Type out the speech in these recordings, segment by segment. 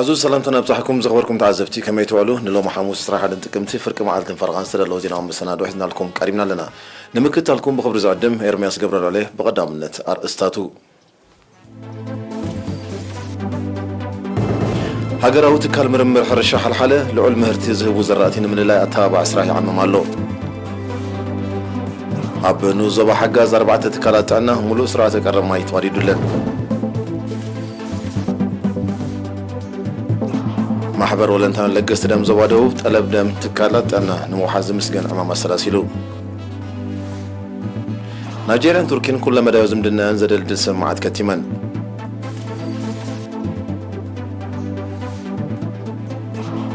ዓዙዝ ሰላምታ ናብጻሕኩም ዝኸበርኩም ተዓዘብቲ፣ ከመይ ትውዕሉ? ንሎሚ ሓሙስ ዕስራን ሓደን ጥቅምቲ ፍርቂ መዓልትን ፈረቓን ዝተዳለወ ዜናዊ መሰናዶ ሒዝናልኩም ቀሪብና ኣለና። ንምክትታልኩም ብኽብሪ ዝዕድም ኤርምያስ ገብረልዑሌ። ብቐዳምነት ኣርእስታቱ። ሃገራዊ ትካል ምርምር ሕርሻ ሓልሓለ ልዑል ምህርቲ ዝህቡ ዘራእቲ ንምልላይ ኣተባባዒ ስራሕ ይዓምም ኣሎ። ኣብ ንኡስ ዞባ ሓጋዝ ኣርባዕተ ትካላት ጥዕና ሙሉእ ስርዓተ ቀረብ ማይ ተዋዲዱለን። ማሕበር ወለንታን ለገስቲ ደም ዞባ ደቡብ ጠለብ ደም ትካላት ጥዕና ንምውሓስ ዝምስገን ዕማም ኣሰላሲሉ። ናይጄርያን ቱርኪን ኩለ መዳያዊ ዝምድናን ዘደልድል ስምምዓት ከቲመን።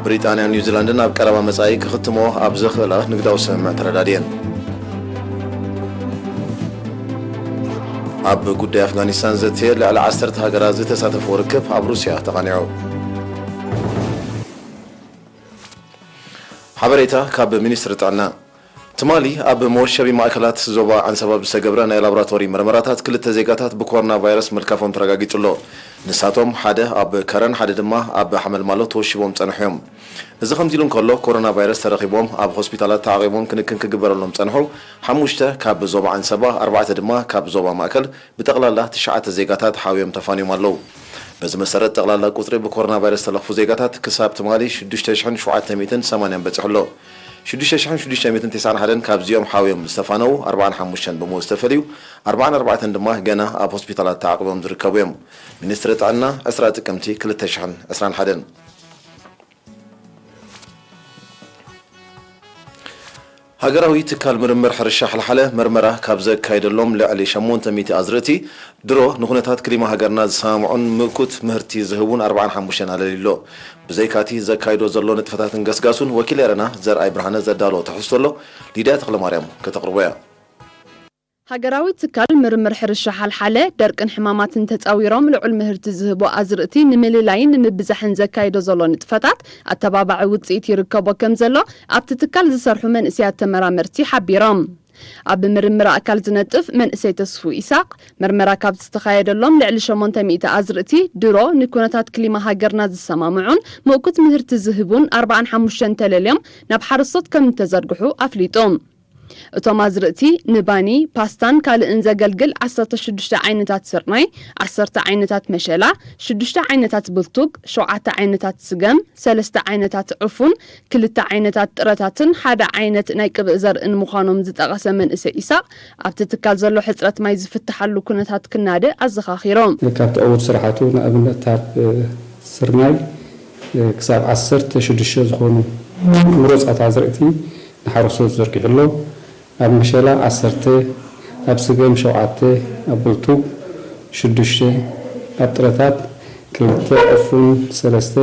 ብሪጣንያን ኒውዚላንድን ኣብ ቀረባ መጻኢ ክኽትሞ ኣብ ዘኽእላ ንግዳዊ ስምምዕ ተረዳድየን። ኣብ ጉዳይ ኣፍጋኒስታን ዘትየ ልዕሊ ዓሰርተ ሃገራት ዝተሳተፍዎ ርክብ ኣብ ሩስያ ተቓኒዑ። ሓበሬታ ካብ ሚኒስትሪ ጥዕና። ትማሊ ኣብ መወሸቢ ማእከላት ዞባ ዓንሰባ ብዝተገብረ ናይ ላቦራቶሪ መርመራታት ክልተ ዜጋታት ብኮሮና ቫይረስ ምልካፎም ተረጋጊጹ ኣሎ። ንሳቶም ሓደ ኣብ ከረን ሓደ ድማ ኣብ ሓመልማሎ ተወሺቦም ጸንሑ እዮም። እዚ ከምዚ ኢሉ እንከሎ፣ ኮሮና ቫይረስ ተረኺቦም ኣብ ሆስፒታላት ተዓቒቦም ክንክን ክግበረሎም ጸንሑ ሓሙሽተ ካብ ዞባ ዓንሰባ፣ ኣርባዕተ ድማ ካብ ዞባ ማእከል ብጠቕላላ ትሽዓተ ዜጋታት ሓውዮም ተፋንዮም ኣለዉ። በዚ መሰረት ጠቕላላ ቁጽሪ ብኮሮና ቫይረስ ዝተለኽፉ ዜጋታት ክሳብ ትማሊ ሽዱሽተ ሽሕን ሸውዓተ ሚእትን ሰማንያን በጺሑ ኣሎ። ሽዱሽተ ሽሕን ሽዱሽተ ሚእትን ተስዓን ሓደን ካብዚኦም ሓውዮም ዝተፋነዉ ኣርባዓን ሓሙሽተን ብሞት ዝተፈልዩ፣ ኣርባዓን ኣርባዕተን ድማ ገና ኣብ ሆስፒታላት ተዓቂቦም ዝርከቡ እዮም። ሚኒስትሪ ጥዕና ዕስራ ጥቅምቲ ክልተ ሽሕን ዕስራን ሓደን። ሃገራዊ ትካል ምርምር ሕርሻ ሓልሓለ መርመራ ካብ ዘካየደሎም ልዕሊ ሸሞንተ ሚእቲ ኣዝርእቲ ድሮ ንኩነታት ክሊማ ሃገርና ዝሰማምዑን ምእኩት ምህርቲ ዝህቡን ኣርባዓን ሓሙሽተን ኣለልዩ ኣሎ። ብዘይካቲ ዘካይዶ ዘሎ ንጥፈታትን ገስጋሱን ወኪል ኤረና ዘርኣይ ብርሃነ ዘዳለዎ ትሕዝቶ ኣሎ፣ ሊድያ ተኽለማርያም ከተቕርቦ እያ። ሃገራዊ ትካል ምርምር ሕርሻ ሓልሓለ፣ ደርቅን ሕማማትን ተጻዊሮም ልዑል ምህርቲ ዝህቡ ኣዝርእቲ ንምልላይን ንምብዛሕን ዘካይዶ ዘሎ ንጥፈታት ኣተባባዒ ውጽኢት ይርከቦ ከም ዘሎ ኣብቲ ትካል ዝሰርሑ መንእሰያት ተመራመርቲ ሓቢሮም። ኣብ ምርምር ኣእካል ዝነጥፍ መንእሰይ ተስፉ ኢሳቕ፣ መርመራ ካብ ዝተኻየደሎም ልዕሊ ሸሞንተ ሚእቲ ኣዝርእቲ ድሮ ንኩነታት ክሊማ ሃገርና ዝሰማምዑን ምእኩት ምህርቲ ዝህቡን ኣርባዓን ሓሙሽተን ተለልዮም ናብ ሓረስቶት ከም እተዘርግሑ ኣፍሊጡ። እቶም ኣዝርእቲ ንባኒ፣ ፓስታን ካልእን ዘገልግል ዓሰርተ ሽዱሽተ ዓይነታት ስርናይ፣ ዓሰርተ ዓይነታት መሸላ፣ ሽዱሽተ ዓይነታት ብልቱግ፣ ሸውዓተ ዓይነታት ስገም፣ ሰለስተ ዓይነታት ዕፉን፣ ክልተ ዓይነታት ጥረታትን ሓደ ዓይነት ናይ ቅብእ ዘርእን ምዃኖም ዝጠቐሰ መንእሰይ ኢሳቕ፣ ኣብቲ ትካል ዘሎ ሕጽረት ማይ ዝፍትሓሉ ኩነታት ክናደ ኣዘኻኺሩ። ካብቲ ዕዉት ስራሓቱ ንኣብነት ካብ ስርናይ ክሳብ ዓሰርተ ሽዱሽተ ዝኾኑ ምሩጻት ኣዝርእቲ ንሓረስቶት ዘርጊሑ ኣሎ። ኣብ መሸላ ዓሰርተ፣ ኣብ ስገም ሸውዓተ፣ ኣብ ብልቱግ ሽዱሽተ፣ ኣብ ጥረታት ክልተ፣ ዕፉን ሰለስተ፣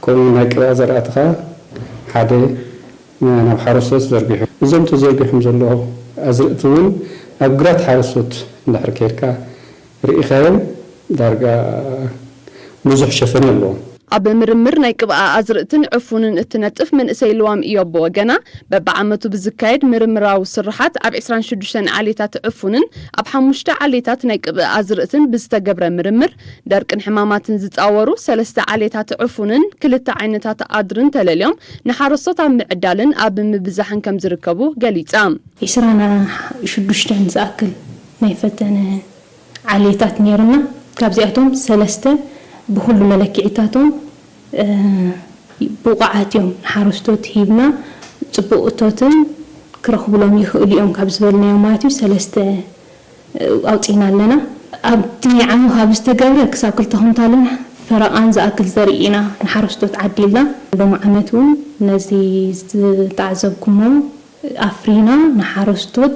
ከምኡ ናይ ቅብኣ ዘራእቲ ኸኣ ሓደ ናብ ሓረስቶት ዘርጊሑ። እዞም ተዘርጊሖም ዘለዉ ኣዝርእቲ እውን ኣብ ግራት ሓረስቶት እንድሕር ከይድካ ርኢኻዮም ዳርጋ ብዙሕ ሸፈነ ኣለዎም። ኣብ ምርምር ናይ ቅብኣ ኣዝርእትን ዕፉንን እትነጥፍ መንእሰይ ልዋም ኢዮብ ብወገና፣ በብዓመቱ ብዝካየድ ምርምራዊ ስርሓት ኣብ ዕስራን ሽዱሽተን ዓሌታት ዕፉንን ኣብ ሓሙሽተ ዓሌታት ናይ ቅብእ ኣዝርእትን ብዝተገብረ ምርምር፣ ደርቅን ሕማማትን ዝጻወሩ ሰለስተ ዓሌታት ዕፉንን ክልተ ዓይነታት ኣድርን ተለልዮም ንሓረስቶት ኣብ ምዕዳልን ኣብ ምብዛሕን ከም ዝርከቡ ገሊጻ። ዕስራን ሽዱሽተን ዝኣክል ናይ ፈተነ ዓሌታት ነይሩና። ካብዚኣቶም ሰለስተ ብኹሉ መለክዒታቶም ብቑዓት እዮም ንሓረስቶት ሂብና፣ ፅቡቕ እቶትን ክረኽብሎም ይኽእሉ እዮም ካብ ዝበልናዮም ማለት እዩ ሰለስተ ኣውፂእና ኣለና። ኣብቲ ዓሚ ካብ ዝተገብረ ክሳብ ክልተ ኩንታልን ፈረቓን ዝኣክል ዘርኢ ኢና ንሓረስቶት ዓዲልና። ሎሚ ዓመት እውን ነዚ ዝተዓዘብኩሞ ኣፍሪና ንሓረስቶት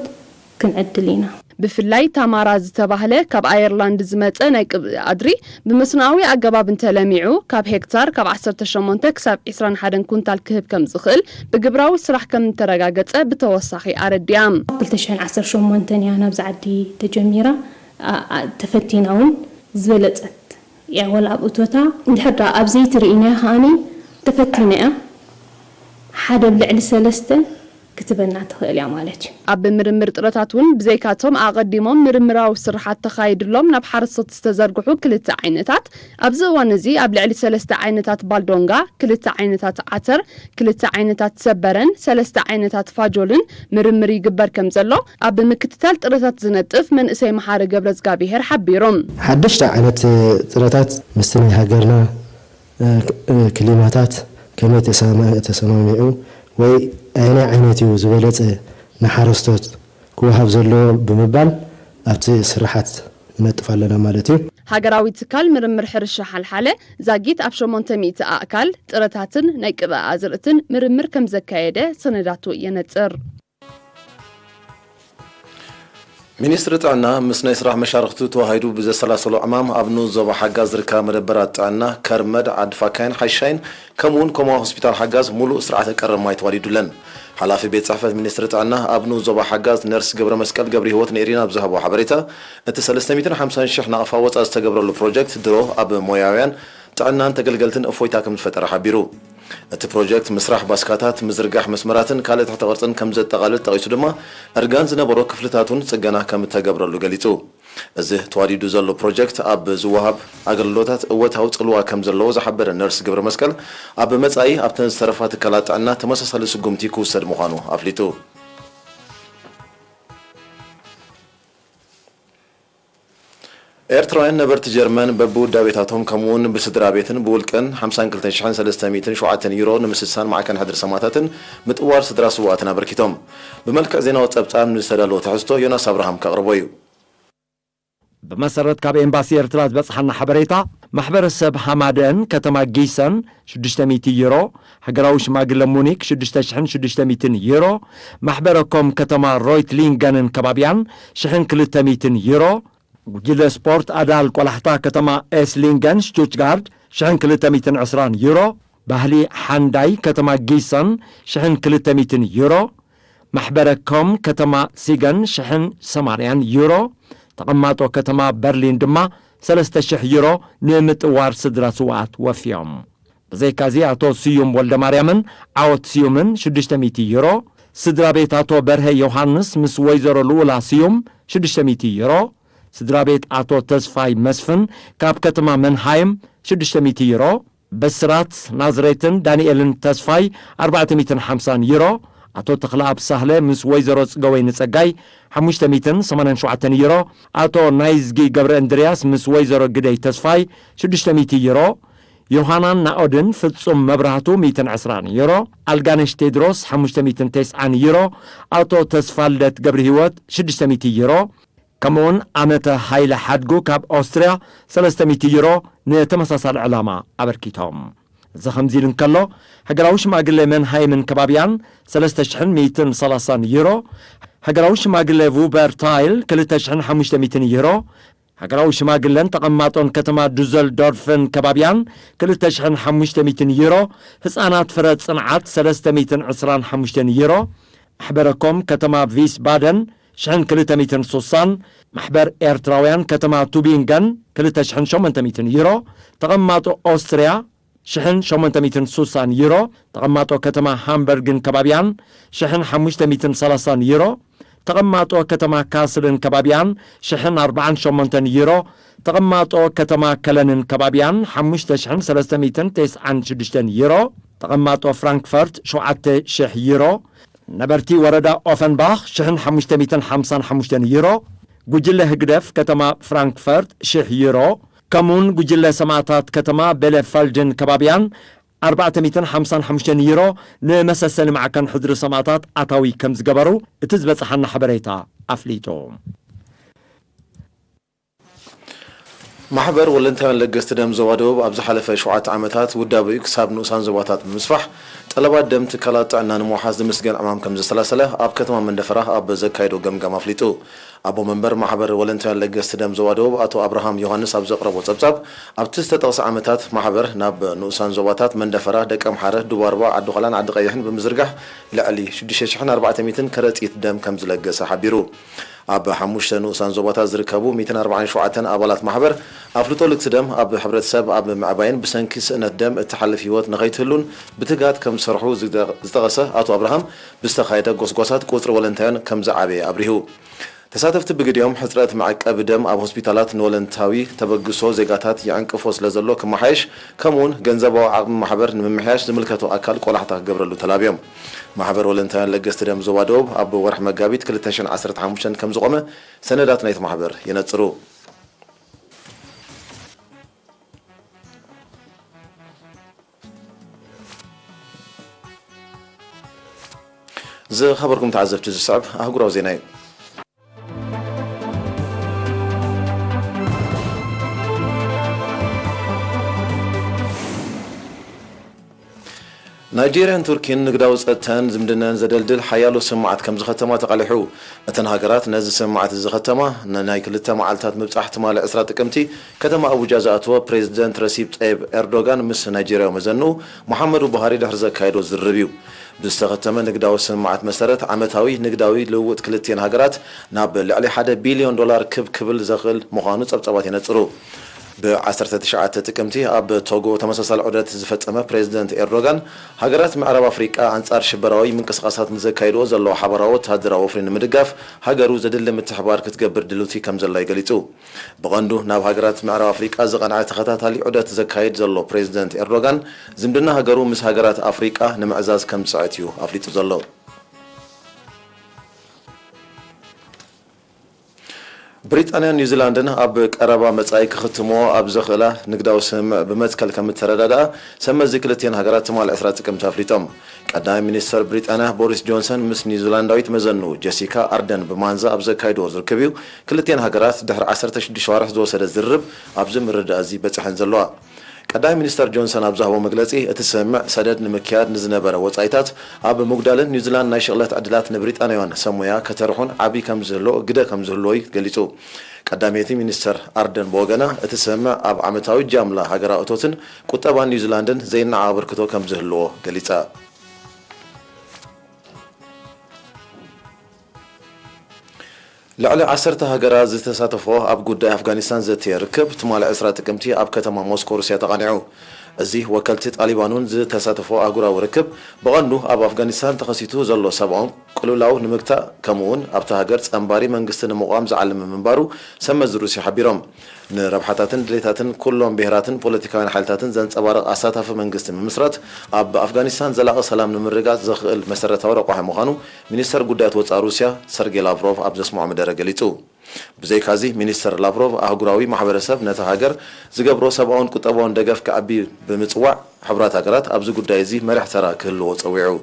ክንዕድል ኢና። ብፍላይ ታማራ ዝተባህለ ካብ ኣየርላንድ ዝመጸ ናይ ቅብኢ ኣድሪ ብመስኖኣዊ ኣገባብ እንተለሚዑ ካብ ሄክታር ካብ ዓሰርተ ሸሞንተ ክሳብ ዕስራን ሓደን ኩንታል ክህብ ከም ዝኽእል ብግብራዊ ስራሕ ከም እተረጋገጸ ብተወሳኺ ኣረዲኣ። ክልተ ሽሕን ዓሰርተ ሸሞንተን እያ ናብዚ ዓዲ ተጀሚራ ተፈቲና እውን ዝበለጸት እያ ወላ ኣብ እቶታ እንድሕር ደኣ ኣብ ዘይቲ ርኢናያ ከኣኒ ተፈቲና እያ ሓደ ኣብ ልዕሊ ሰለስተ ክትበና ትኽእል እያ ማለት እዩ። ኣብ ምርምር ጥረታት እውን ብዘይካቶም ኣቐዲሞም ምርምራዊ ስርሓት ተኻይድሎም ናብ ሓረስቶት ዝተዘርግሑ ክልተ ዓይነታት፣ ኣብዚ እዋን እዚ ኣብ ልዕሊ ሰለስተ ዓይነታት ባልዶንጋ፣ ክልተ ዓይነታት ዓተር፣ ክልተ ዓይነታት ሰበረን ሰለስተ ዓይነታት ፋጆልን ምርምር ይግበር ከም ዘሎ ኣብ ምክትታል ጥረታት ዝነጥፍ መንእሰይ መሓሪ ገብረዝጋብሄር ሓቢሩ። ሓደሽቲ ዓይነት ጥረታት ምስቲ ናይ ሃገርና ክሊማታት ከመይ ተሰማሚዑ ወይ ኣየናይ ዓይነት እዩ ዝበለፀ ንሓረስቶት ክወሃብ ዘለዎ ብምባል ኣብቲ ስርሓት ንነጥፍ ኣለና ማለት እዩ። ሃገራዊ ትካል ምርምር ሕርሻ ሓልሓለ ዛጊት ኣብ ሸሞንተ ሚእቲ ኣእካል ጥረታትን ናይ ቅብኣ ኣዝርእትን ምርምር ከም ዘካየደ ሰነዳቱ የነጽር። ሚኒስትሪ ጥዕና ምስ ናይ ስራሕ መሻርኽቱ ተዋሃሂዱ ብዘሰላሰሎ ዕማም ኣብ ንኡስ ዞባ ሓጋዝ ዝርከባ መደበራት ጥዕና ከርመድ፣ ዓዲ ፋካይን ሓይሻይን ከምኡውን ኮማ ሆስፒታል ሓጋዝ ሙሉእ ስርዓተ ቀረብ ማይ ተዋዲዱለን። ሓላፊ ቤት ጽሕፈት ሚኒስትሪ ጥዕና ኣብ ንኡስ ዞባ ሓጋዝ ነርስ ገብረመስቀል ገብረሂወት ንኤሪና ኣብ ዝሃቦ ሓበሬታ፣ እቲ ሰለስተ ሚእትን ሓምሳን ሽሕ ናቕፋ ወጻኢ ዝተገብረሉ ፕሮጀክት ድሮ ኣብ ሞያውያን ጥዕናን ተገልገልትን እፎይታ ከም ዝፈጠረ ሓቢሩ። እቲ ፕሮጀክት ምስራሕ ባስካታት፣ ምዝርጋሕ መስመራትን ካልእ ትሕተ ቅርጽን ከም ዘጠቓልል ጠቒሱ ድማ፣ እርጋን ዝነበሮ ክፍልታት እውን ጽገና ከም እተገብረሉ ገሊጹ። እዚ ተዋዲዱ ዘሎ ፕሮጀክት ኣብ ዝወሃብ ኣገልግሎታት እወታዊ ጽልዋ ከም ዘለዎ ዝሓበረ ነርስ ገብረመስቀል፣ ኣብ መጻኢ ኣብተን ዝተረፋ ትካላት ጥዕና ተመሳሳሊ ስጉምቲ ክውሰድ ምዃኑ ኣፍሊጡ። ኤርትራውያን ነበርቲ ጀርመን በብውዳቤታቶም ከምኡውን ብስድራ ቤትን ብውልቅን ሓምሳን ክልተን ሽሕን ሰለስተ ሚእትን ሸውዓተን ዩሮ ንምስሳን ማዕከን ሕድሪ ሰማእታትን ምጥዋር ስድራ ስውኣትን ኣበርኪቶም። ብመልክዕ ዜናዊ ጸብጻብ ንዝተዳለወ ትሕዝቶ ዮናስ ኣብርሃም ከቕርቦ እዩ። ብመሰረት ካብ ኤምባሲ ኤርትራ ዝበጽሓና ሓበሬታ፣ ማሕበረሰብ ሃማደን ከተማ ጊሰን ሽዱሽተ ሚእቲ ዩሮ፣ ሃገራዊ ሽማግለ ሙኒክ ሽዱሽተ ሽሕን ሽዱሽተ ሚእትን ዩሮ፣ ማሕበረ ኮም ከተማ ሮይትሊንገንን ከባቢያን ሽሕን ክልተ ሚእትን ዩሮ፣ ጉጅለ ስፖርት ኣዳል ቆላሕታ ከተማ ኤስሊንገን ሽቱትጋርድ ሽሕን ክልተ ሚእትን ዕስራን ዩሮ፣ ባህሊ ሓንዳይ ከተማ ጊሰን ሽሕን ክልተ ሚእትን ዩሮ፣ ማሕበረ ኮም ከተማ ሲገን ሽሕን ሰማንያን ዩሮ፣ ተቐማጦ ከተማ በርሊን ድማ ሰለስተ ሽሕ ዩሮ ንምጥዋር ስድራ ስውኣት ወፍዮም። ብዘይካዚ ኣቶ ስዩም ወልደማርያምን ዓወት ስዩምን ሽዱሽተ ሚእቲ ዩሮ፣ ስድራ ቤት ኣቶ በርሀ ዮሃንስ ምስ ወይዘሮ ልኡላ ስዩም ሽዱሽተ ሚእቲ ዩሮ፣ ስድራ ቤት ኣቶ ተስፋይ መስፍን ካብ ከተማ መንሃይም ሽዱሽተ ሚእቲ ዩሮ፣ ብስራት ናዝሬትን ዳንኤልን ተስፋይ ኣርባዕተ ሚእትን ሓምሳን ዩሮ፣ ኣቶ ተኽለኣብ ሳህለ ምስ ወይዘሮ ጽገወይኒ ጸጋይ ሓሙሽተ ሚእትን ሰማንያን ሸውዓተን ዩሮ፣ ኣቶ ናይዝጊ ገብረ እንድርያስ ምስ ወይዘሮ ግደይ ተስፋይ ሽዱሽተ ሚእቲ ዩሮ፣ ዮሃናን ናኦድን ፍጹም መብራህቱ ሚእትን ዕስራን ዩሮ፣ ኣልጋነሽ ቴድሮስ ሓሙሽተ ሚእትን ተስዓን ዩሮ፣ ኣቶ ተስፋልደት ገብረሂወት ሽዱሽተ ሚእቲ ዩሮ፣ ከምኡውን ኣመተ ሃይለ ሓድጉ ካብ ኦስትርያ ሰለስተ ሚእቲ ዩሮ ንተመሳሳሊ ዕላማ ኣበርኪቶም። እዚ ከምዚ ኢሉ እንከሎ፣ ሃገራዊ ሽማግለ መንሃይምን ከባቢያን ሰለስተ ሽሕን ሚእትን ሰላሳን ዩሮ፣ ሃገራዊ ሽማግለ ቡበርታይል ክልተ ሽሕን ሓሙሽተ ሚእትን ዩሮ፣ ሃገራዊ ሽማግለን ተቐማጦን ከተማ ዱዘልዶርፍን ከባቢያን ክልተ ሽሕን ሓሙሽተ ሚእትን ዩሮ፣ ህጻናት ፍረ ጽንዓት ሰለስተ ሚእትን ዕስራን ሓሙሽተን ዩሮ፣ ማሕበረ ኮም ከተማ ቪስባደን ሽሕን ክልተ ሚእትን ሱሳን፣ ማሕበር ኤርትራውያን ከተማ ቱቢንገን ክልተ ሽሕን ሸሞንተ ሚእትን ዩሮ፣ ተቐማጦ ኦስትርያ ሽሕን ሸሞንተ ሚእትን ሱሳን ዩሮ፣ ተቐማጦ ከተማ ሃምበርግን ከባቢያን ሽሕን ሓሙሽተ ሚእትን ሰላሳን ዩሮ፣ ተቐማጦ ከተማ ካስልን ከባቢያን ሽሕን ኣርባዓን ሸሞንተን ዩሮ፣ ተቐማጦ ከተማ ከለንን ከባቢያን ሓሙሽተ ሽሕን ሰለስተ ሚእትን ተስዓን ሽዱሽተን ዩሮ፣ ተቐማጦ ፍራንክፈርት ሸውዓተ ሽሕ ዩሮ፣ ነበርቲ ወረዳ ኦፈንባኽ ሽሕን ሓሙሽተ ሚእትን ሓምሳን ሓሙሽተን ዩሮ፣ ጉጅለ ህግደፍ ከተማ ፍራንክፈርት ሽሕ ዩሮ፣ ከምኡውን ጉጅለ ሰማእታት ከተማ ቤለፈልድን ከባቢያን ኣርባዕተ ሚእትን ሓምሳን ሓሙሽተን ዩሮ ንመሰሰኒ ማዕከን ሕድሪ ሰማእታት ኣታዊ ከም ዝገበሩ እቲ ዝበጽሓና ሓበሬታ ኣፍሊጡ። ማሕበር ወለንታውያን ለገስቲ ደም ዞባ ደቡብ ኣብ ዝሓለፈ ሸውዓተ ዓመታት ውዳበኡ ክሳብ ንኡሳን ዞባታት ብምስፋሕ ጠለባት ደም ትካላት ጥዕና ንምውሓስ ዝምስገን ዕማም ከም ዘሰላሰለ ኣብ ከተማ መንደፈራ ኣብ ዘካየዶ ገምጋም ኣፍሊጡ። ኣቦ መንበር ማሕበር ወለንታውያን ለገስቲ ደም ዞባ ደቡብ ኣቶ ኣብርሃም ዮሃንስ ኣብ ዘቕረቦ ጸብጻብ፣ ኣብቲ ዝተጠቕሰ ዓመታት ማሕበር ናብ ንኡሳን ዞባታት መንደፈራ፣ ደቀምሓረ፣ ዱባርባ፣ ዓዲ ኾላን ዓዲ ቀይሕን ብምዝርጋሕ ልዕሊ ሽዱሽተ ሽሕን ኣርባዕተ ሚእትን ከረጺት ደም ከም ዝለገሰ ሓቢሩ። ኣብ ሓሙሽተ ንኡሳን ዞባታት ዝርከቡ ሚእትን ኣርባዓን ሸውዓተን ኣባላት ማሕበር ኣፍልጦ ልግሲ ደም ኣብ ሕብረተሰብ ኣብ ምዕባይን ብሰንኪ ስእነት ደም እትሓልፍ ህይወት ንኸይትህሉን ብትግሃት ከም ዝሰርሑ ዝጠ-፣ ዝጠቐሰ ኣቶ ኣብርሃም፣ ብዝተኻየደ ጎስጓሳት ቁጽሪ ወለንታውያን ከም ዝዓበየ ኣብሪሁ። ተሳተፍቲ ብግዲኦም፣ ሕጽረት መዐቀቢ ደም ኣብ ሆስፒታላት ንወለንታዊ ተበግሶ ዜጋታት ይዕንቅፎ ስለ ዘሎ ክመሓየሽ፣ ከምኡውን ገንዘባዊ ዓቕሚ ማሕበር ንምምሕያሽ ዝምልከቶ ኣካል ቆላሕታ ክገብረሉ ተላብዮም። ማሕበር ወለንታውያን ለገስቲ ደም ዞባ ደቡብ ኣብ ወርሒ መጋቢት ክልተ ሽሕን ዓሰርተ ሓሙሽተን ከም ዝቖመ ሰነዳት ናይቲ ማሕበር የነጽሩ። ዝኸበርኩም ተዓዘብቲ፣ ዝስዕብ ኣህጉራዊ ዜና እዩ። ናይጄርያን ቱርኪን ንግዳዊ ጸጥታን ዝምድናን ዘደልድል ሓያሎ ስምማዓት ከም ዝኸተማ ተቓሊሑ። እተን ሃገራት ነዚ ስምማዓት እዚ ዝኸተማ፣ ንናይ ክልተ መዓልታት ምብጻሕ ትማሊ ዕስራ ጥቅምቲ ከተማ ኣቡጃ ዝኣተወ ፕሬዚደንት ረሲብ ጠይብ ኤርዶጋን ምስ ናይጄርያዊ መዘንኡ መሓመዱ ቡሃሪ ድሕሪ ዘካየዶ ዝርርብ እዩ። ብዝተኸተመ ንግዳዊ ስምምዓት መሰረት፣ ዓመታዊ ንግዳዊ ልውውጥ ክልቲኤን ሃገራት ናብ ልዕሊ ሓደ ቢልዮን ዶላር ክብ ክብል ዘኽእል ምዃኑ ጸብጻባት የነጽሩ። ብ ዓሰርተ ትሽዓተ ጥቅምቲ ኣብ ቶጎ ተመሳሳሊ ዑደት ዝፈጸመ ፕሬዚደንት ኤርዶጋን፣ ሃገራት ምዕራብ ኣፍሪቃ ኣንጻር ሽበራዊ ምንቅስቓሳት ንዘካይድዎ ዘለዋ ሓባራዊ ወተሃደራዊ ወፍሪ ንምድጋፍ፣ ሃገሩ ዘድሊ ምትሕብባር ክትገብር ድልውቲ ከም ዘላ እዩ ገሊጹ። ብቐንዱ ናብ ሃገራት ምዕራብ ኣፍሪቃ ዝቐንዐ ተኸታታሊ ዑደት ዘካይድ ዘሎ ፕሬዚደንት ኤርዶጋን፣ ዝምድና ሃገሩ ምስ ሃገራት ኣፍሪቃ ንምዕዛዝ ከም ዝጽዕት እዩ ኣፍሊጡ ዘሎ። ብሪጣንያን ኒውዚላንድን ኣብ ቀረባ መጻኢ ክኽትምዎ ኣብ ዘኽእላ ንግዳዊ ስምምዕ ብመትከል ከም እተረዳድኣ፣ ሰብ መዚ ክልቲኤን ሃገራት ትማሊ ዕስራ ጥቅምቲ ኣፍሊጦም። ቀዳማይ ሚኒስተር ብሪጣንያ ቦሪስ ጆንሰን ምስ ኒውዚላንዳዊት መዘንኡ ጀሲካ ኣርደን ብማንዛ ኣብ ዘካይድዎ ዝርክብ እዩ፣ ክልቲኤን ሃገራት ድሕሪ ዓሰርተ ሽዱሽተ ኣዋርሕ ዝወሰደ ዝርርብ ኣብዚ ምርድዳእ እዚ በጺሐን ዘለዋ። ቀዳማይ ሚኒስተር ጆንሰን ኣብ ዝሃቦ መግለጺ፣ እቲ ስምምዕ ሰደድ ንምክያድ ንዝነበረ ወጻኢታት ኣብ ምጉዳልን ኒውዚላንድ ናይ ሽቕለት ዕድላት ንብሪጣንያውያን ሰብ ሞያ ከተርሑን ዓቢ ከም ዝህልዎ፣ ግደ ከም ዝህልዎ እዩ ገሊጹ። ቀዳመይቲ ሚኒስተር ኣርደን ብወገና፣ እቲ ስምምዕ ኣብ ዓመታዊ ጃምላ ሃገራዊ እቶትን ቁጠባን ኒውዚላንድን ዘይነዓቕ ኣበርክቶ ከም ዝህልዎ ገሊጻ። ልዕሊ ዓሰርተ ሃገራት ዝተሳተፎ ኣብ ጉዳይ ኣፍጋኒስታን ዘትየ ርክብ፣ ትማሊ ዕስራ ጥቅምቲ ኣብ ከተማ ሞስኮ ሩስያ ተቓኒዑ። እዚ ወከልቲ ጣሊባን እውን ዝተሳተፎ ኣህጉራዊ ርክብ፣ ብቐንዱ ኣብ ኣፍጋኒስታን ተኸሲቱ ዘሎ ሰብኣዊ ቅልውላው ንምግታእ፣ ከምኡውን ኣብታ ሃገር ጸንባሪ መንግስቲ ንምቋም ዝዓለመ ምንባሩ ሰብ መዚ ሩስያ ሓቢሮም። ንረብሓታትን ድሌታትን ኩሎም ብሄራትን ፖለቲካውያን ሓይልታትን ዘንጸባርቕ ኣሳታፊ መንግስቲ ምምስራት፣ ኣብ ኣፍጋኒስታን ዘላቒ ሰላም ንምርግጋጽ ዘኽእል መሰረታዊ ረቋሒ ምዃኑ ሚኒስተር ጉዳያት ወጻኢ ሩስያ ሰርጌ ላቭሮቭ ኣብ ዘስምዖ መደረ ገሊጹ። ብዘይካዚ፣ ሚኒስተር ላቭሮቭ ኣህጉራዊ ማሕበረሰብ ነታ ሃገር ዝገብሮ ሰብኣውን ቁጠባውን ደገፍ ክዓቢ ብምጽዋዕ፣ ሕቡራት ሃገራት ኣብዚ ጉዳይ እዚ መሪሕ ተራ ክህልዎ ጸዊዑ።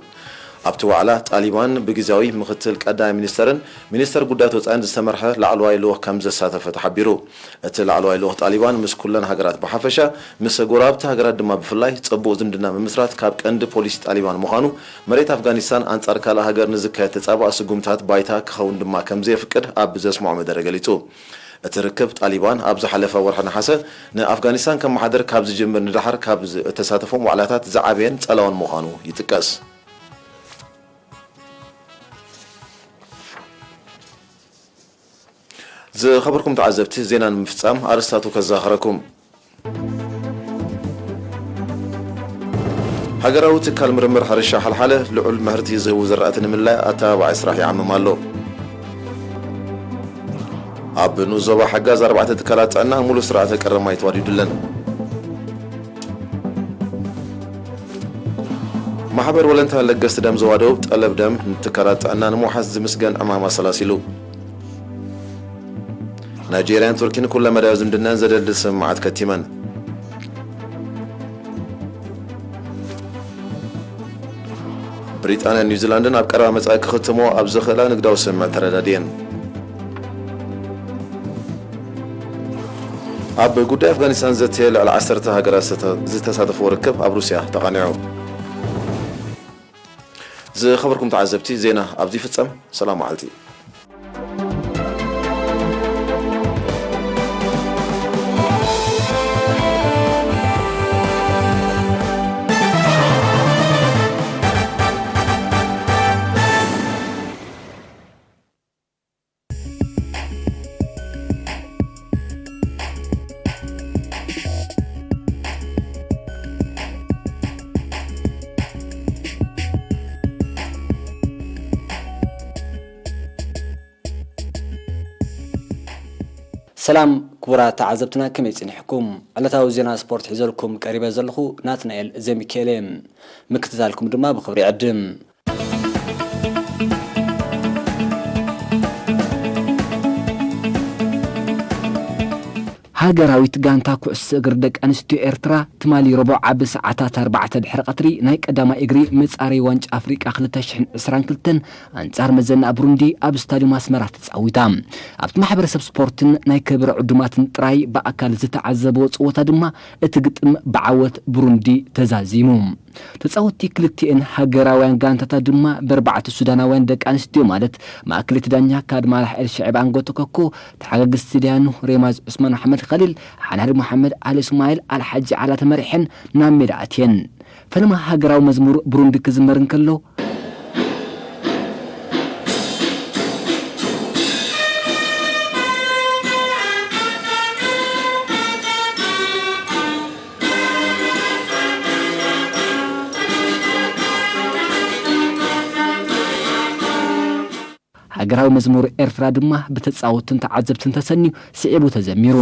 ኣብቲ ዋዕላ፣ ጣሊባን ብግዝያዊ ምኽትል ቀዳማይ ሚኒስተርን ሚኒስተር ጉዳያት ወጻኢን ዝተመርሐ ላዕለዋይ ልኡኽ ከም ዘሳተፈ ተሓቢሩ። እቲ ላዕለዋይ ልኡኽ ጣሊባን ምስ ኩለን ሃገራት ብሓፈሻ፣ ምስ ጎረባብቲ ሃገራት ድማ ብፍላይ ጽቡቕ ዝምድና ምምስራት ካብ ቀንዲ ፖሊሲ ጣሊባን ምዃኑ፣ መሬት ኣፍጋኒስታን ኣንጻር ካልእ ሃገር ንዝካየድ ተጻባኢ ስጉምታት ባይታ ክኸውን ድማ ከም ዘየፍቅድ ኣብ ዘስምዖ መደረ ገሊጹ። እቲ ርክብ ጣሊባን ኣብ ዝሓለፈ ወርሒ ነሓሰ ንኣፍጋኒስታን ከመሓድር ካብ ዝጅምር ንደሓር ካብ ዝ-፣ እተሳተፎም ዋዕላታት ዝዓበየን ጸላውን ምዃኑ ይጥቀስ። ዝኸበርኩም ተዓዘብቲ፣ ዜና ንምፍጻም ኣርእስታቱ ከዘኻኽረኩም። ሃገራዊ ትካል ምርምር ሕርሻ ሓልሓለ ልዑል ምህርቲ ዝህቡ ዝራእቲ ንምልላይ ኣተባባዒ ስራሕ ይዓምም ኣሎ። ኣብ ንኡስ ዞባ ሓጋዝ ኣርባዕተ ትካላት ጥዕና ሙሉእ ስርዓተ ቀረብ ማይ ተዋዲዱለን። ማሕበር ወለንታ ለገስቲ ደም ዞባ ደቡብ ጠለብ ደም ንትካላት ጥዕና ንምውሓስ ዝምስገን ዕማም ኣሰላሲሉ። ናይጄርያን ቱርኪን ኩለመዳያዊ ዝምድናን ዘደልድል ስምምዓት ከቲመን። ብሪጣንያን ኒውዚላንድን ኣብ ቀረባ መጻኢ ክኽትሞ ኣብ ዝኽእላ ንግዳዊ ስምምዕ ተረዳዲኤን። ኣብ ጉዳይ ኣፍጋኒስታን ዘትየ ልዕሊ ዓሰርተ ሃገራት ዝተሳተፍዎ ርክብ ኣብ ሩስያ ተቓኒዑ። ዝኸበርኩም ተዓዘብቲ፣ ዜና ኣብዚ ይፍጸም። ሰላም መዓልቲ። ሰላም ክቡራት ተዓዘብትና፣ ከመይ ጸኒሕኩም? ዕለታዊ ዜና ስፖርት ሒዘልኩም ቀሪበ ዘለኹ ናትናኤል ዘሚካኤል እየ። ምክትታልኩም ድማ ብኽብሪ ይዕድም። ሃገራዊት ጋንታ ኩዕሶ እግሪ ደቂ ኣንስትዮ ኤርትራ ትማሊ ረቡዕ ኣብ ሰዓታት ኣርባዕተ ድሕሪ ቀትሪ ናይ ቀዳማይ እግሪ መጻረዪ ዋንጫ ኣፍሪቃ ክልተ ሽሕን ዕስራን ክልተን ኣንጻር መዘና ብሩንዲ ኣብ ስታድዩም ኣስመራ ተጻዊታ። ኣብቲ ማሕበረሰብ ስፖርትን ናይ ክብሪ ዕዱማትን ጥራይ ብኣካል ዝተዓዘብዎ ጸወታ ድማ እቲ ግጥም ብዓወት ብሩንዲ ተዛዚሙ። ተጻወትቲ ክልቲኤን ሃገራውያን ጋንታታት ድማ ብኣርባዕተ ሱዳናውያን ደቂ ኣንስትዮ ማለት ማእከለይቲ ዳኛ ካድማላሕ ኤልሻዕብ ኣንጎቶ ኮኮ፣ ተሓጋገዝቲ ዳያኑ ሬማዝ ዑስማን ኣሕመድ ኸሊል፣ ሓናሪ መሓመድ፣ ዓሊ እስማኤል፣ ኣልሓጂ ዓላ ተመሪሐን ናብ ሜዳ ኣትየን። ፈለማ ሃገራዊ መዝሙር ብሩንዲ ክዝመር እንከሎ፣ ሃገራዊ መዝሙር ኤርትራ ድማ ብተጻወትትን ተዓዘብትን ተሰንዩ ስዒቡ ተዘሚሩ።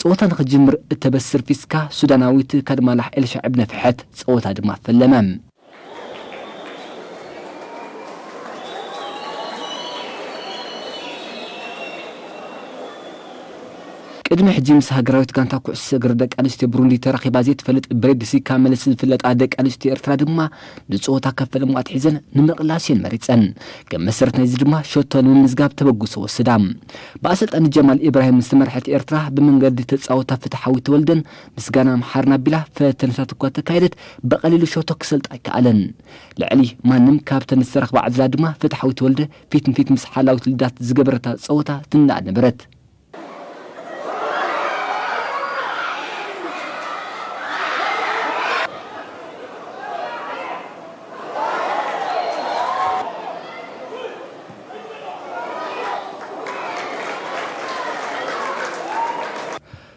ጸወታ ንኽጅምር እተበስር ፊስካ ሱዳናዊት ካድማላሕ ኤልሻዕብ ነፍሐት፣ ጸወታ ድማ ፈለመ። ቅድሚ ሕጂ ምስ ሃገራዊት ጋንታ ኩዕሶ እግሪ ደቂ ኣንስትዮ ብሩንዲ ተራኺባ ዘይትፈልጥ ብሬድ ሲካ መለስ ዝፍለጣ ደቂ ኣንስትዮ ኤርትራ ድማ ንጸወታ ከብ ፈለምኡ ኣትሒዘን ንምቕላስ እየን መሪጸን። ከም መሰረት ናይዚ ድማ ሸቶ ንምምዝጋብ ተበግሶ ወስዳ። ብኣሰልጣኒ ጀማል ኢብራሂም ዝተመርሐት ኤርትራ ብመንገዲ ተጻወታ ፍትሓዊ ተወልደን ምስጋና ኣምሓርን ኣቢላ ፈተነታት እኳ ተካየደት፣ ብቐሊሉ ሸቶ ክሰልጣ ኣይከኣለን። ልዕሊ ማንም ካብተን ዝተረኽባ ዕድላት ድማ ፍትሓዊ ተወልደ ፊት ንፊት ምስ ሓላዊት ልዳት ዝገበረታ ጸወታ ትናኣድ ነበረት።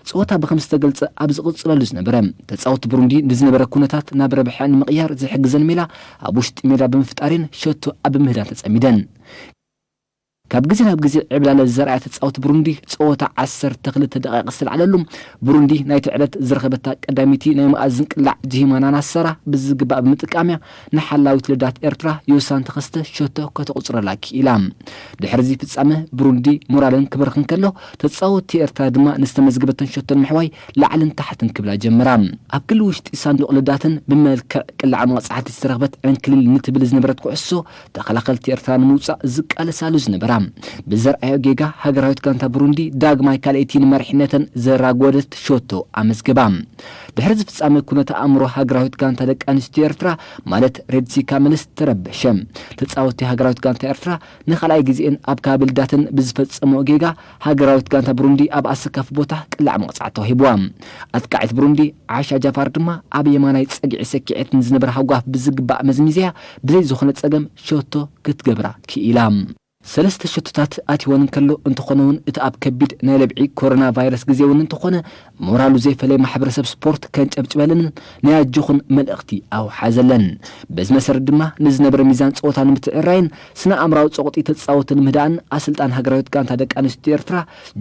ጸወታ ብኸም ዝተገልጸ ኣብ ዝቕጽለሉ ዝነበረ፣ ተጻወቲ ብሩንዲ ንዝነበረ ኩነታት ናብ ረብሐ ንምቕያር ዝሕግዘን ሜላ ኣብ ውሽጢ ሜዳ ብምፍጣርን ሸቶ ኣብ ምህዳን ተጸሚደን። ካብ ግዜ ናብ ግዜ ዕብላለ ዘርኣያ ተጻወቲ ብሩንዲ፣ ጸወታ ዓሰርተ ክልተ ደቂቕ ዝተላዕለሉ፣ ብሩንዲ ናይቲ ዕለት ዝረኸበታ ቀዳመይቲ ናይ መኣዝን ቅላዕ ጅሂማና ናሳራ ብዝግባእ ብምጥቃምያ ንሓላዊት ልዳት ኤርትራ ዮሳን ተኸስተ ሸቶ ከተቑጽረላ ክኢላ። ድሕሪ እዚ ፍጻመ ብሩንዲ ሞራለን ክበርኽ እንከሎ፣ ተጻወትቲ ኤርትራ ድማ ንዝተመዝገበተን ሸቶ ንምሕዋይ ላዕልን ታሕትን ክብላ ጀመራ። ኣብ ክሊ ውሽጢ ሳንዱቕ ልዳተን ብመልክዕ ቅላዕ መቕጻዕቲ ዝተረኽበት ዕንክሊል ንትብል ዝነበረት ኩዕሶ፣ ተኸላኸልቲ ኤርትራ ንምውጻእ ዝቃለሳሉ ዝነበራ፣ ብዘርኣዮ ጌጋ ሃገራዊት ጋንታ ብሩንዲ ዳግማይ ካልኣይቲ ንመሪሕነተን ዘራጎደት ሸቶ ኣመዝገባ። ድሕሪ ዝፍጻመ ኩነተ ኣእምሮ ሃገራዊት ጋንታ ደቂ ኣንስትዮ ኤርትራ ማለት ሬድሲካ መለስ ተረበሸ። ተጻወትቲ ሃገራዊት ጋንታ ኤርትራ ንኻልኣይ ግዜኤን ኣብ ከባቢ ልዳተን ብዝፈጸመኦ ጌጋ ሃገራዊት ጋንታ ብሩንዲ ኣብ ኣሰካፊ ቦታ ቅላዕ መቕጻዕቲ ተዋሂብዋ። ኣጥቃዒት ብሩንዲ ዓሻ ጃፋር ድማ ኣብ የማናይ ጸግዒ ሰኪዐት ንዝነበረ ሃጓፍ ብዝግባእ መዝሚዝያ ብዘይ ዝኾነ ጸገም ሸቶ ክትገብራ ክኢላ። ሰለስተ ሸቶታት ኣትይወን እንከሎ፣ እንተኾነ እውን እቲ ኣብ ከቢድ ናይ ለብዒ ኮሮና ቫይረስ ግዜ እውን እንተኾነ ሞራሉ ዘይፈለየ ማሕበረሰብ ስፖርት ከንጨብጭበለንን ናይ ኣጆኹን መልእኽቲ ኣውሓዘለን። በዚ መሰረት ድማ ንዝነበረ ሚዛን ጸወታ ንምትዕራይን ስነ ኣእምራዊ ጸቕጢ ተጻወቲ ንምህዳእን ኣሰልጣን ሃገራዊት ጋንታ ደቂ ኣንስትዮ ኤርትራ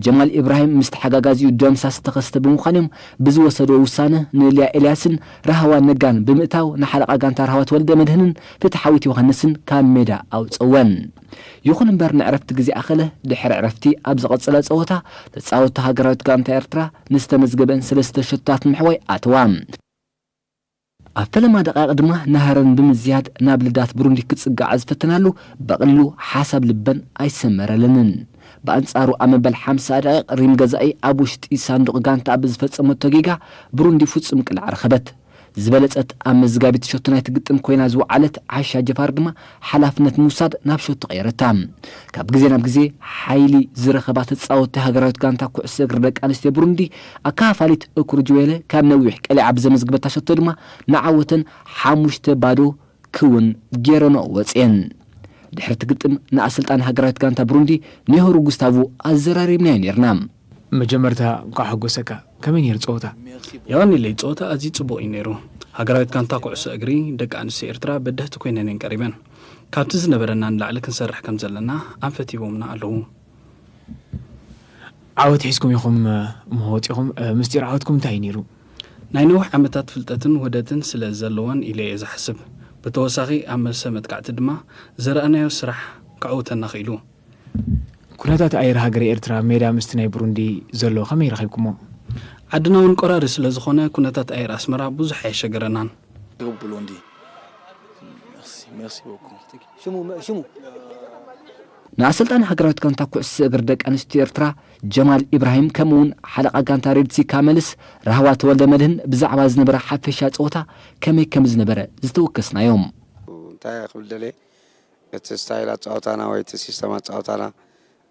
ጀማል ኢብራሂም ምስ ተሓጋጋዚኡ ደምሳስ ተኸስተ ብምዃን እዮም ብዝወሰድዎ ውሳነ ንልያ ኤልያስን ራህዋ ነጋን ብምእታው ንሓለቓ ጋንታ ራህዋ ተወልደ መድህንን ፍትሓዊት ዮሃንስን ካብ ሜዳ ኣውጸወን። ይኹን እምበር ንዕረፍቲ ግዜ ኣኸለ ድሕሪ ዕረፍቲ ኣብ ዝቐጸለ ጸወታ ተጻወቲ ሃገራዊት ጋንታ ኤርትራ ንዝተመዝገበን ሰለስተ ሸቶታት ንምሕዋይ ኣተዋ። ኣብ ፈለማ ደቃይቕ ድማ ናህረን ብምዝያድ ናብ ልዳት ብሩንዲ ክጽጋዓ ዝፈተናሉ፣ ብቐሊሉ ሓሳብ ልበን ኣይሰመረለንን። ብኣንጻሩ ኣብ መበል ሓምሳ ደቂቕ ሪም ገዛኢ ኣብ ውሽጢ ሳንዱቕ ጋንታ ኣብ ዝፈጸመቶ ጌጋ ብሩንዲ ፍጹም ቅላዕ ረኸበት። ዝበለጸት ኣብ መዝጋቢት ሸቶ ናይቲ ግጥም ኮይና ዝወዓለት ዓሻ ጀፋር ድማ ሓላፍነት ምውሳድ ናብ ሸቶ ቀየረታ። ካብ ግዜ ናብ ግዜ ሓይሊ ዝረኸባ ተጻወቲ ሃገራዊት ጋንታ ኩዕሶ እግሪ ደቂ ኣንስትዮ ብሩንዲ ኣካፋሊት እኩርጅዌለ ካብ ነዊሕ ቀሊዓ ብዘመዝግበታ ሸቶ ድማ ንዓወተን ሓሙሽተ ባዶ ክውን ገይረንኦ ወጽኤን። ድሕሪ እቲ ግጥም ንኣሰልጣኒ ሃገራዊት ጋንታ ብሩንዲ ኔሆሩ ጉስታቮ ኣዘራሪብናዮ ኔርና። መጀመርታ እንኳዕ ሓጎሰካ። ከመይ ነይሩ ጸወታ? የቐንየለይ፣ ጸወታ ኣዝዩ ጽቡቕ እዩ ነይሩ። ሃገራዊት ጋንታ ኩዕሶ እግሪ ደቂ ኣንስትዮ ኤርትራ በደህቲ ኮይነን እየን ቀሪበን። ካብቲ ዝነበረና ንላዕሊ ክንሰርሕ ከም ዘለና ኣንፈት ሂቦምና ኣለዉ። ዓወት ሒዝኩም ኢኹም እሞ ወጺኹም። ምስጢር ዓወትኩም እንታይ እዩ ነይሩ? ናይ ነዊሕ ዓመታት ፍልጠትን ውህደትን ስለ ዘለወን ኢለ እየ ዝሓስብ። ብተወሳኺ ኣብ መልሰ መጥቃዕቲ ድማ ዘርኣናዮ ስራሕ ከዕውተና ክኢሉ። ኩነታት ኣየር ሃገረ ኤርትራ ኣብ ሜዳ ምስቲ ናይ ብሩንዲ ዘሎ ከመይ ረኺብኩሞ? ዓድና እውን ቆራሪ ስለ ዝኾነ ኩነታት ኣየር ኣስመራ ብዙሕ ኣየሸገረናን። Groupe Burundi. Merci, merci beaucoup. ሽሙ ሽሙ ንኣሰልጣኒ ሃገራዊት ጋንታ ኩዕሶ እግሪ ደቂ ኣንስትዮ ኤርትራ ጀማል ኢብራሂም፣ ከምኡውን ሓለቓ ጋንታ ሬድሲ ካመልስ ራህዋ ተወልደ መድህን ብዛዕባ ዝነበረ ሓፈሻ ጸወታ ከመይ ከም ዝነበረ ዝተወከስናዮም። እንታይ ክብል ደልየ፣ እቲ ስታይል ኣጻወታና ወይ እቲ ሲስተም ኣጻወታና፣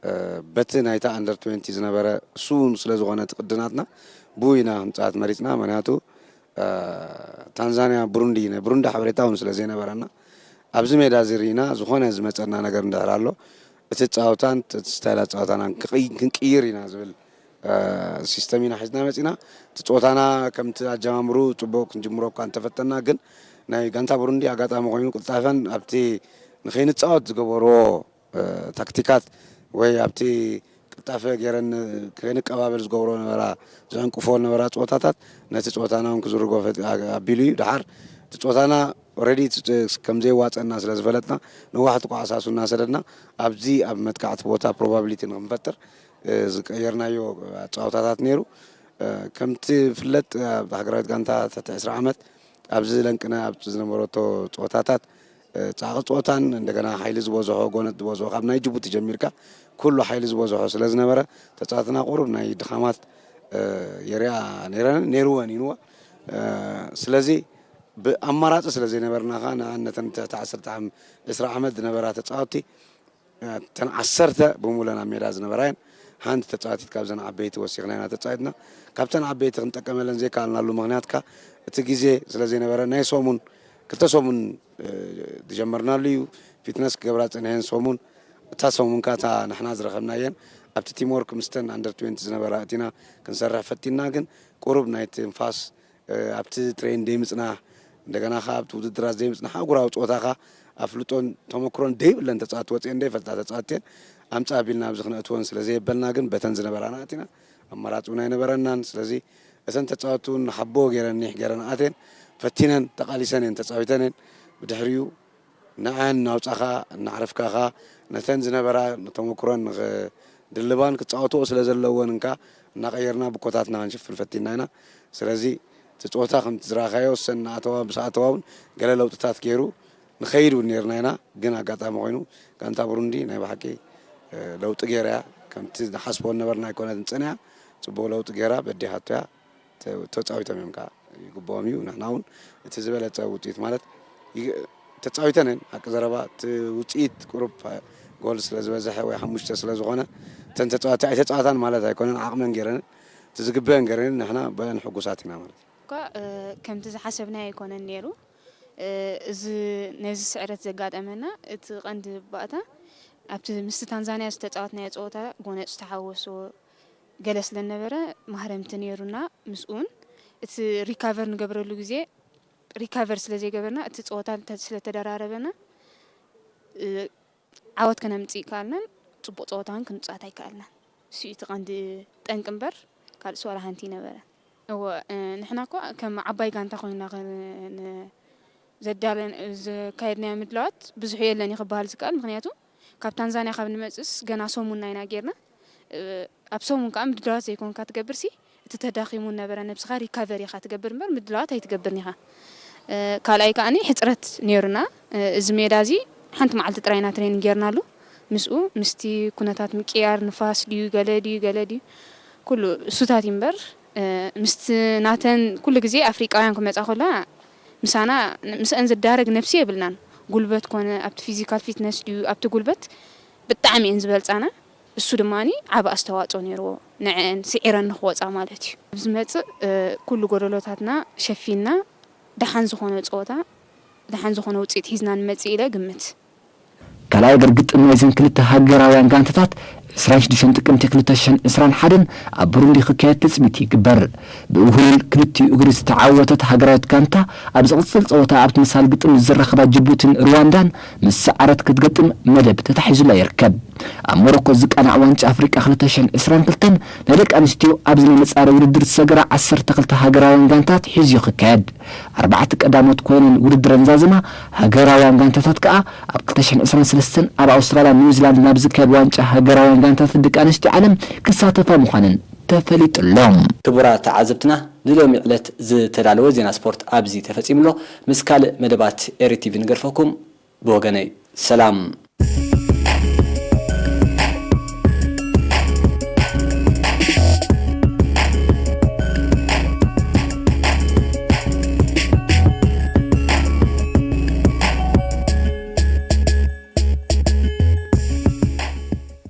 እ፣ በቲ ናይታ ኣንደር ትዌንቲ ዝነበረ እሱ እውን ስለ ዝኾነ እቲ ቅድናትና ብኡ ኢና ክንጻወት መሪጽና። ምኽንያቱ፣ እ፣ ታንዛንያ፣ ብሩንዲ፣ ናይ ብሩንዲ ሓበሬታ እውን ስለ ዘይነበረና ኣብዚ ሜዳ እዚ ርኢና ዝኾነ ዝመጸና ነገር እንድሕር ኣሎ እቲ ጻወታን እቲ ስታይል ኣጻወታናን ክቕይ-፣ ክንቅይር ኢና ዝብል እ፣ ሲስተም ኢና ሒዝና መጺና። እቲ ጸወታና ከምቲ ኣጀማምሩ ጽቡቕ ክንጅምሮ እኳ እንተፈተና፣ ግን ናይ ጋንታ ብሩንዲ ኣጋጣሚ ኮይኑ ቅልጣፈን ኣብቲ ንኸይንጻወት ዝገበርዎ፣ እ፣ ታክቲካት ወይ ኣብቲ ቅልጣፈ ገይረን ከይንቀባበል ዝገብሮ ነበራ፣ ዝዕንቅፎ ነበራ ጸወታታት ነቲ ጸወታና እውን ክዝርጎ ፈት-፣ ኣ-፣ ኣቢሉ እዩ። ደሓር እቲ ጸወታና ኦረዲ እቲ ጸ-፣ ከም ዘይዋጸና ስለ ዝፈለጥና ነዋሕቲ ኳዕሳሱ እናሰደድና ኣብዚ ኣብ መጥቃዕቲ ቦታ ፕሮባብሊቲ ንኽንፈጥር እ፣ ዝቀየርናዮ ኣጻውታታት ነይሩ። እ፣ ከምቲ ዝፍለጥ ኣብ ሃገራዊት ጋንታ ትሕቲ ዕስራ ዓመት ኣብዚ ለንቅነ ኣብ ዝነበረቶ ጸወታታት፣ እ፣ ጻዕቒ ጸወታን እንደገና ሓይሊ ዝበዝሖ፣ ጎነጽ ዝበዝሖ ካብ ናይ ጅቡቲ ጀሚርካ ኩሉ ሓይሊ ዝበዝሖ ስለ ዝነበረ ተጻዋትና ቁሩብ ናይ ድኻማት፣ እ፣ የሪኣ ነይረን፣ ነይርወን ይንወ። እ፣ ስለዚ ብኣማራጺ ስለ ዘይነበርና ከኣ ንኣን ነተን ትሕቲ ዓሰርተ ዓም-፣ ዕስራ ዓመት ዝነበራ ተጻወትቲ እተን ዓሰርተ ብሙለን ኣብ ሜዳ ዝነበራ እየን። ሓንቲ ተጻዋቲት ካብዘን ዓበይቲ ወሲኽና ኢና ተጻዊትና። ካብተን ዓበይቲ ክንጠቀመለን ዘይከኣልናሉ ምኽንያት ከኣ እቲ ግዜ ስለ ዘይነበረ ናይ ሰሙን፣ ክልተ ሰሙን፣ እ፣ ዝጀመርናሉ እዩ። ፊትነስ ክገብራ ጸኒሐን ሰሙን፣ እታ ሰሙን ከኣ እታ ንሕና ዝረኸብናየን ኣብቲ ቲምወርክ ምስተን ኣንደር ትዌንቲ ዝነበራ እቲና ክንሰርሕ ፈቲንና፣ ግን ቁሩብ ናይ ትንፋስ እ፣ ኣብቲ ትሬን ደይምጽናሕ፣ እንደገና ኸኣ ኣብቲ ውድድራት ዘይምጽናሕ፣ ኣህጉራዊ ጸወታ ኸኣ ኣፍልጦን ተመክሮን ደይብለን ተጻወትቲ ወጺኤን ደይፈልጣ ተጻወትቲ እየን። ኣምጽእ ኣቢልና ኣብዚ ክነእትወን ስለ ዘየበልና ግን በተን ዝነበራና ኣቲና። ኣማራጺ እውን ኣይነበረናን። ስለዚ እተን ተጻወትቲ እውን ንሓቦ ገይረን ኒሕ ገይረን ኣትየን ፈቲነን ተቓሊሰን እየን ተጻዊተን እየን። ብድሕሪኡ ንዐን እናውጻኻ እናዕረፍካ ኸኣ ነተን ዝነበራ ተመክሮን ንኽድልባን ክጻወትኦ ስለ ዘለወን እንካ እናቐየርና ብኮታትና ክንሽፍን ፈቲንና ኢና። ስለዚ እቲ ጸወታ ከምቲ ዝረኣኻዮ ሰን እናኣተዋ ምስ ኣተዋ እውን ገለ ለውጥታት ገይሩ ንኸይድ እውን ነይርና ኢና። ግን ኣጋጣሚ ኮይኑ ጋንታ ብሩንዲ ናይ ብሓቂ፣ እ፣ ለውጢ ገይራ እያ። ከምቲ ንሓስቦ ዝነበርና ኣይኮነትን ጸኒሓ፣ ጽቡቕ ለውጢ ገይራ በዲሃቶ እያ። ተ-፣ ተጻዊቶም እዮም ከኣ ይግብኦም እዩ። ንሕና እውን እቲ ዝበለጸ ውጽኢት ማለት ይ-፣ ተጻዊተን እየን። ሓቂ ዘረባ እቲ ውጽኢት ቁሩብ ጎል ስለ ዝበዝሐ ወይ ሓሙሽተ ስለ ዝኾነ እተን ተጻዋቲ ኣይተጻወታን ማለት ኣይኮነን። ዓቕመን ገይረን እቲ ዝግበአን ገይረን ንሕና በአን ሕጉሳት ኢና ማለት እዩ። እኳ፣ እ፣ ከምቲ ዝሓሰብናዮ ኣይኮነን ነይሩ። እ፣ እዚ ነዚ ስዕረት ዘጋጠመና እቲ ቀንዲ ባእታ ኣብቲ ምስቲ ታንዛንያ ዝተጻወትናዮ ጸወታ ጎነጽ ዝተሓወሶ ገለ ስለ ነበረ ማህረምቲ ነይሩና። ምስኡን እቲ ሪካቨር ንገብረሉ ግዜ ሪካቨር ስለ ዘይገበርና እቲ ጸወታ እንተ-፣ ስለ ተደራረበና፣ እ፣ ዓወት ከነምጽእ ይከኣልናን ጽቡቕ ጸወታ እውን ክንጻወት ኣይከኣልናን። እሱ እዩ እቲ ቀንዲ ጠንቂ እምበር ካልእ ዋላ ሓንቲ ኣይነበረን። እወ፣ እ፣ ንሕና እኳ ከም ዓባይ ጋንታ ኮይንና ከ-፣ ን-፣ ዘዳለን-፣ ዘካየድናዮ ምድላዋት ብዙሕ የለን እዩ ክበሃል ዝከኣል። ምኽንያቱ ካብ ታንዛንያ ካብ ንመጽእስ ገና ሰሙንና ኢና ጌርና። እ፣ ኣብ ሰሙን ከኣ ምድላዋት ዘይኮንካ ትገብርሲ፣ እቲ ተዳኺሙ ነበረ ነብስኻ ሪካቨሪ ኢኻ ትገብር እምበር ምድላዋት ኣይትገብርን ኢኻ። ካልኣይ ከዓኒ ሕፅረት ነይሩና። እዚ ሜዳ እዚ ሓንቲ መዓልቲ ጥራይና ትሬኒንግ ጌርናሉ። ምስኡ ምስቲ ኩነታት ምቅያር ንፋስ ድዩ ገለ ድዩ ገለ ድዩ ኩሉ እሱታት እዩ እምበር፣ ምስቲ ናተን ኩሉ ግዜ ኣፍሪቃውያን ክመፃ ከላ ምሳና ምስአን ዝዳረግ ነብሲ የብልናን። ጉልበት ኮነ ኣብቲ ፊዚካል ፊትነስ ድዩ ኣብቲ ጉልበት ብጣዕሚ እየን ዝበልፃና። እሱ ድማ ዓብ ኣስተዋፅኦ ነይርዎ ንዕአን ስዒረን ንክወፃ ማለት እዩ። ኣብ ዝመፅእ ኩሉ ጎደሎታትና ሸፊንና ደሓን ዝኾነ ፀወታ ደሓን ዝኾነ ውፅኢት ሒዝና ንመፅእ ኢለ ግምት። ካልኣይ እግር ግጥም ናይዘን ክልተ ሃገራውያን ጋንታታት ዕስራን ሽዱሽተን ጥቅምቲ ክልተ ሽሕን ዕስራን ሓደን ኣብ ብሩንዲ ክካየድ ትፅቢት ይግበር። ብእሁልን ክልቲኡ እግሪ ዝተዓወተት ሃገራዊት ጋንታ ኣብ ዝቕፅል ፀወታ ኣብ ተመሳሳሊ ግጥም ዝራኸባ ጅቡትን ሩዋንዳን ምስ ሰዓረት ክትገጥም መደብ ተታሒዙላ ይርከብ። ኣብ ሞሮኮ ዝቃናዕ ዋንጫ ኣፍሪቃ ክልተ ሽሕን ዕስራን ክልተን ናይ ደቂ ኣንስትዮ ኣብዚ ናይ መፃረይ ውድድር ዝሰገራ ዓሰርተ ክልተ ሃገራውያን ጋንታት ሒዙ ክካየድ። ኣርባዕተ ቀዳሞት ኮይነን ውድድረን ዛዘማ፣ ሃገራውያን ጋንታታት ከኣ ኣብ ክልተ ሽሕን ዕስራን ሰለስተን ኣብ ኣውስትራልያን ኒውዚላንድን ኣብ ዝካየድ ዋንጫ ሃገራውያን ጋንታታት ደቂ ኣንስትዮ ዓለም ክሳተፋ ምዃነን ተፈሊጡ ኣሎ። ክቡራት ተዓዘብትና፣ ንሎሚ ዕለት ዝተዳለወ ዜና ስፖርት ኣብዚ ተፈጺሙ ኣሎ። ምስ ካልእ መደባት ኤሪ ቲቪ ንገድፈኩም። ብወገነይ ሰላም።